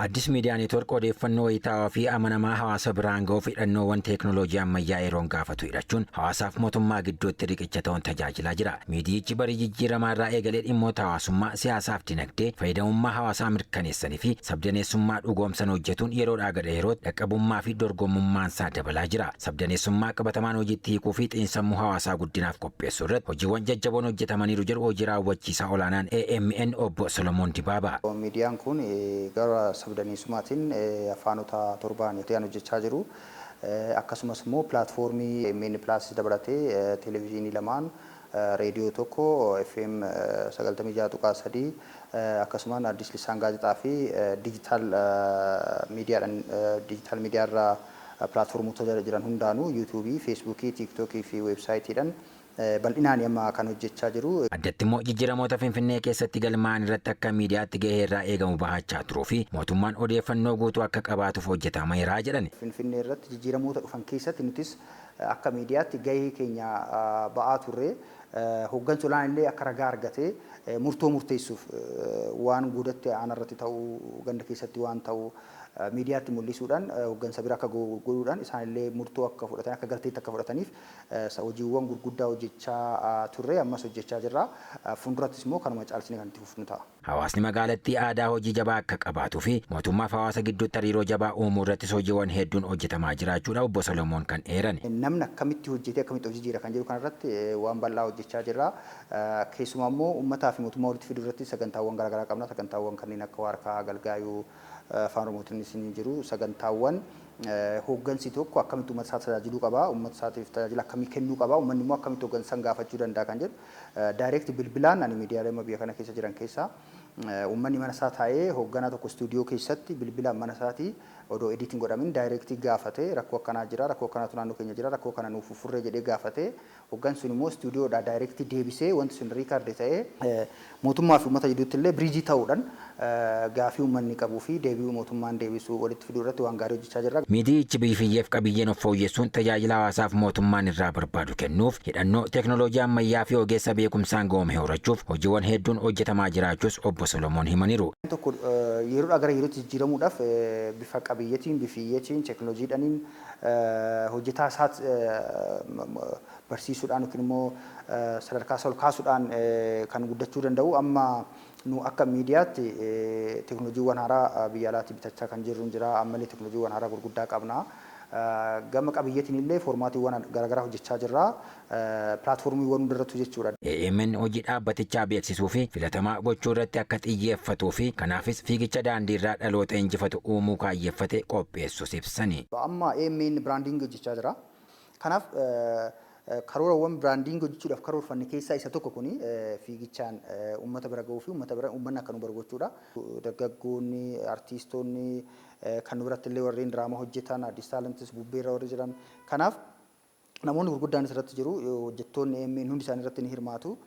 Addis Miidiyaa Neetwork odeeffannoo wayitaawaa fi amanamaa hawaasa biraan ga'uuf hidhannoowwan teeknooloojii ammayyaa yeroon gaafatu hidhachuun hawaasaaf mootummaa gidduutti riqicha ta'uun tajaajilaa jira. Miidiyichi barii jijjiiramaa irraa eegalee dhimmoota hawaasummaa, siyaasaaf dinagdee, fayyadamummaa hawaasaa mirkaneessanii fi sabdaneessummaa dhugoomsan hojjetuun yeroodhaa gara yerootti dhaqqabummaa fi dorgomummaan isaa dabalaa jira. Sabdaneessummaa qabatamaan hojiitti hiikuu fi xiinsammuu hawaasaa guddinaaf qopheessuu irratti hojiiwwan jajjaboon hojjetamaniiru jedhu hojii raawwachiisaa olaanaan AMN obbo Solomoon Dibaabaa. Miidiyaan kun gara sabdaneessummaatiin afaanota torbaan hojjechaa jiru. Akkasumas immoo pilaatfoormii AMN Plus dabalatee televezyiinii lamaan, reediyoo tokko FM 96.3, akkasumas Addis Lissaan gaazexaa fi diijitaal miidiyaadhaan, diijitaal miidiyaarraa pilaatfoormoota jiran hundaanuu yuutuubii, feesbuukii, tiiktookii fi weebsaayitiidhaan bal'inaan amma kan hojjechaa jiru. Addatti immoo jijjiiramoota Finfinnee keessatti galmaa'an irratti akka miidiyaatti gahee irraa eegamu bahachaa turuu fi mootummaan odeeffannoo guutuu akka qabaatuuf hojjetameera jedhan. Finfinnee irratti jijjiiramoota dhufan keessatti nutis akka miidiyaatti gahee keenya ba'aa turre. Hooggansi olaanaa illee akka ragaa argatee murtoo murteessuuf waan guudatti aanarratti ta'uu, ganda keessatti waan ta'u miidiyaatti mul'isuudhaan hooggansa bira akka godhuudhaan isaanillee murtoo akka fudhatan, akka galteetti akka fudhataniif hojiiwwan gurguddaa hojjechaa turre, ammas hojjechaa jirra. Fuuldurattis immoo kanuma caalchinee kan itti fufnu ta'a. Hawaasni magaalattii aadaa hojii jabaa akka qabaatuu fi mootummaaf hawaasa gidduutti hariiroo jabaa uumuu irrattis hojiiwwan hedduun hojjetamaa jiraachuudha obbo Solomoon kan eeran. Namni akkamitti hojjetee akkamitti hojii jira kan jedhu kanarratti waan bal'aa hojjechaa jirra. Keessumaa immoo uummataa fi mootummaa walitti fiduu irratti sagantaawwan garaagaraa qabna. Sagantaawwan kanneen akka Waarkaa, Galgaayuu, afaan Oromootiinis ni jiru. Sagantaawwan hooggansi tokko akkamitti uummata isaa tajaajiluu qaba, uummata isaatiif tajaajila akkamii kennuu qaba, uummanni immoo akkamitti hooggansa gaafachuu danda'a kan jedhu direct bilbilaan ani miidiyaalee biyya kana keessa jiran keessaa uummanni mana isaa taa'ee hoogganaa tokko istuudiyoo keessatti bilbilaan mana isaatii odoo editing godhamin direct gaafate, rakkoo akkanaa jira, rakkoo akkanaatu naannoo keenya jira, rakkoo kana nuuf furree jedhee gaafate, hooggansi sun immoo istuudiyoodhaa direct deebisee wanti sun record ta'ee mootummaa fi uummata gidduutti illee bridge ta'uudhaan gaafii uummanni qabuu fi deebii mootummaan deebisuu walitti fiduu irratti waan gaarii hojjechaa jirra. Miidiyichi biifiyyeef qabiyyeen of fooyyessuun tajaajila hawaasaaf mootummaan irraa barbaadu kennuuf hidhannoo teeknooloojii ammayyaa fi ogeessa beekumsaan ga'oome horachuuf hojiiwwan hedduun hojjetamaa jiraachuus obbo Solomoon himaniiru. Tokko yeroodhaa gara yerootti jijjiiramuudhaaf bifa qabiyyeetiin, bifiyyeetiin, teeknooloojiidhaaniin hojjetaa isaat barsiisuudhaan yookiin immoo sadarkaa isaa ol kaasuudhaan kan guddachuu danda'u. Amma nu akka miidiyaatti teeknooloojiiwwan haaraa biyya alaatii bitachaa kan jirru jira. Ammallee teeknooloojiiwwan haaraa gurguddaa qabna. Gama qabiyyeetiin illee foormaatiiwwan garaagaraa hojjechaa jirra. Pilaatfoormiiwwan hundarrattu jechuudha. AMN hojii dhaabbatichaa beeksisuu fi filatamaa gochuu irratti akka xiyyeeffatuu fi kanaafis fiigicha daandii irraa dhaloota injifatu uumuu kaayyeeffate qopheessus ibsani. Amma AMN branding hojjechaa jira. Kanaaf karoorawwan branding hojjechuudhaaf karoorfanne keessaa isa tokko kuni fiigichaan uummata bira ga'uu fi uummata bira uummanni akka nu baru gochuudha. Dargaggoonni, artiistoonni kan nu biratti illee warreen diraamaa hojjetan, Addis Taalentis, bubbeerra warri jiran. Kanaaf namoonni gurguddaanis irratti jiru. Hojjettoonni AMN hundi isaanii irratti ni hirmaatu.